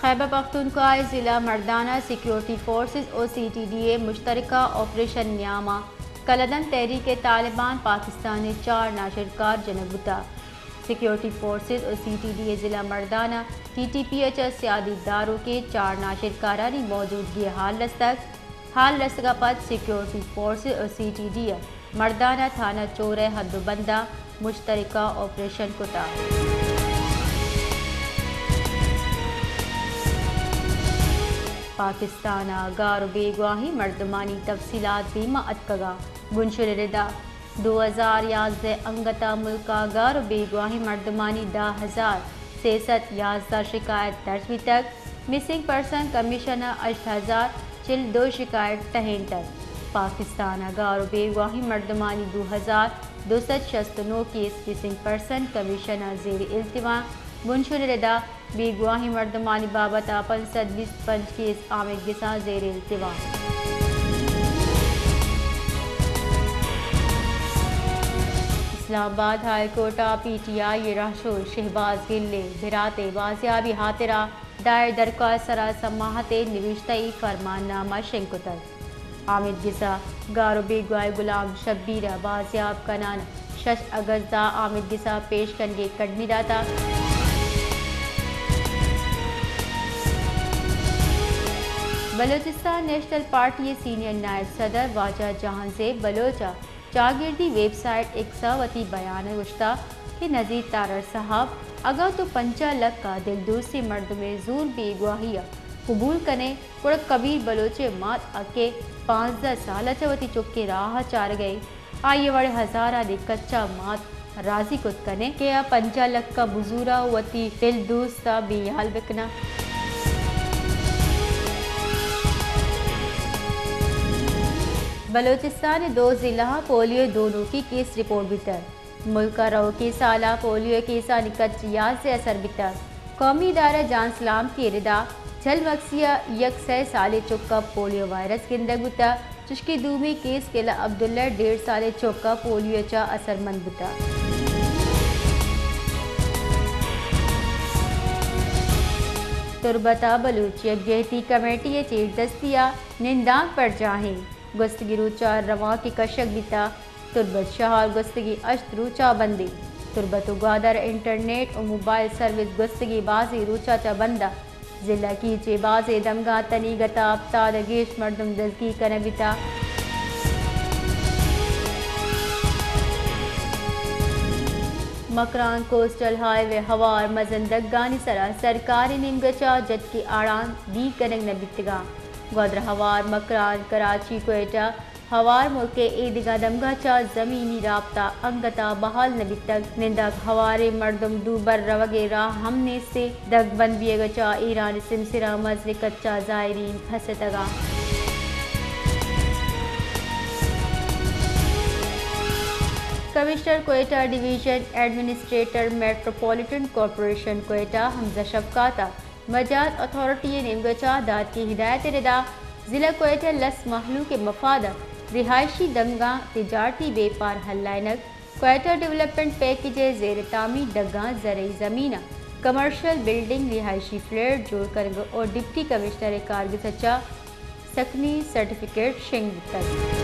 خیبر پختونخوا ءِ ضلع مردان ءَ سیکورٹی فورسز ءُ سی ٹی ڈی ءِ مشترکہ آپریشن ءِ نیام ءَ کلدن تحریک طالبان پاکستان ءِ چار ناشرکار جنگ بوتگ۔ سیکورٹی فورسز ءُ سی ٹی ڈی ءِ ضلع مردان ءَ ٹی ٹی پی ءِ چہ سیادی داروکیں چار ناشرکارانی موجودگی ءِ حال رستگ۔ حال رستگ ءَ پد سیکورٹی فورسز ءُ سی ٹی ڈی ءَ مردان ءَ تھانہ چور ءِ حد ءُ بند ءَ مشترکہ آپریشن کتگ۔ پاکستان ءَ گار ءُ بیگواھیں مردمانی تفصیلات دیم ءَ اتکگ ءُ بنشل ءِ ردا دو ہزار یازدہ ءِ انگت ءَ ملک ءَ گار ءُ بیگواھیں مردمانی دہ ہزار سے سد یازدہ شکایت درج بیتگ۔ مسنگ پرسن کمیشن ءَ ہشت ہزار چل دو شکایت ٹہینتگ۔ پاکستان ءَ گار ءُ بیگواھیں مردمانی دو ہزار دو سد شست ءُ نو کیس مسنگ پرسن کمیشن ءَ زیر التوا۔ بنشل ءِ ردا بیگواھیں مردمانی بابت ءَ پنچ سد بیست پنچ کیس آمید گس ءَ زیر التوا۔ اسلام آباد ہائی کورٹ ءَ پی ٹی آئی ءِ رھشون شہباز گل ءِ برات ءِ بازیابی ءِ ہاترا دائر درخواست ءِ سرا سماعت ءِ نبشتہ ای فرمان نامہ شنگ کتگ۔ آمید گس ءَ گار ءُ بیگواہ غلام شبیر ءَ بازیاب کنان ءَ شش اگست ءَ آمید گس ءَ پیش کنگ ءِ کڈمی داتگ۔ بلوچستان نیشنل پارٹی ءِ سینئر نائب صدر واجہ جہانزیب بلوچ ءَ چاگردی ویب سائٹ ایکس ءَ وتی بیان ءَ گوشتگ کہ نذیر تارڑ صاحب، اگاں تو پنجاہ لکھ ءَ دلدوستیں مردمے ءِ زور بیگواہی ءَ قبول کن ئے، گڑا کبیر بلوچ ءِ مات ءَ کہ پانزدہ سال ءَ چہ وتی چکیں راہ ءَ چارگ ءَ اِنت، آئی ءِ وڑیں ہزارانی کچ ءَ مات راضی کت کن ئے کہ آ پنجاہ لکھ ءَ بزور ءَ وتی دلدوست ءَ بے ہیال بہ کن اَنت۔ بلوچستان ءِ دو ضلع ءَ پولیو ءِ دو نوکیں کیس رپورٹ بیتگ۔ ملک ءَ روکیں سال ءَ پولیو ءِ کیسانی کچ یازدہ ءَ سر بیتگ۔ قومی ادارہ جان سلامتی ءِ ردا جھل مگسی ءَ یک سئے سالیں چک ءَ پولیو وائرس گندگ بوتگ، چشکہ دومی کیس قلعہ عبداللہ ءِ ڈیڑھ سالیں چک ءَ پولیو ءَ چہ اثرمند بوتگ۔ تربت ءَ بلوچ یکجہتی کمیٹی ءِ چیردستی ءَ نندانک برجاہ اِنت۔ گوستگیں روچ ءَ روانکے کشگ بیتگ۔ تربت شہر گوستگیں ہشت روچ ءَ بند اِنت۔ تربت ءُ گوادر ءَ انٹرنیٹ ءُ موبائل سروس گوستگیں بازیں روچ ءَ چہ بند اَت۔ ضلع ءِ کیچ ءِ بازیں دمگاں تنیگت ءَ ہپتاد ءَ گیش مردم دزگیر کنگ بیتگ۔ مکران کوسٹل ہائی وے ءِ ہوار مزن دگانی سرا سرکاری نیمگچ ءَ جتکے اڑاند دیر کنگ نہ بیتگ اَنت۔ گوادر ہوار مکران، کراچی، کوئٹہ ہوار ملک ءِ ایدگہ دمگاں چہ زمینی رابطہ انگت ءَ بحال نہ بیتگ۔ نندانک ہواریں مردم دو بر روگ ءِ راہ ہم نیست اِنت۔ دگ بند بیگ ءَ چہ ایران ءِ سمسراں مزنیں کچ ءَ زائرین پسیتگ اَنت۔ Commissioner Quetta, division administrator metropolitan corporation Quetta Hamza Shafqat ءَ مجاز اتھارٹی ءِ نیمگا چہ داتگیں ہدایت ءِ ردا ضلع کوئٹہ ءِ لس مہلوک ءِ مفاد ءَ رہائشی دمگاں تجارتی بیپار ہلائینگ، کوئٹہ ڈویلپمنٹ پیکج ءِ زیر تعمیر دگاں زرعی زمیناں کمرشل بلڈنگ، رہائشی فلیٹ جوڑ کنگ ءُ ڈپٹی کمشنر ءِ کارگس ءَ چہ سکنی سرٹیفکیٹ شنگ بوتگ۔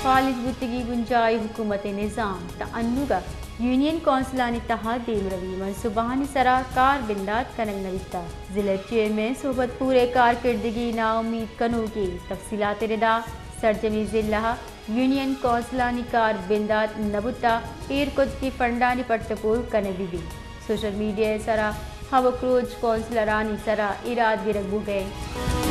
فالج بوتگی بنجاہی حکومت ءِ نظام تاں انوگا یونین کونسلانی تہا دیمروی منصوبہانی سرا کار بندات کنگ نہ بیتگ۔ ضلع چیئرمین صحبت پور ءِ کارکردگی ناامید کنوکیں۔ تفصیلات ءِ ردا سرجمیں ضلع یونین کونسلانی کار بندات نہ بوتگ، ایر کتگیں فنڈانی پٹ ءُ پول کنگ بہ بیت۔ سوشل میڈیا ءِ سرا ہمک روچ کونسلرانی سرا ایراد گرگ بوگ ءَ اِنت۔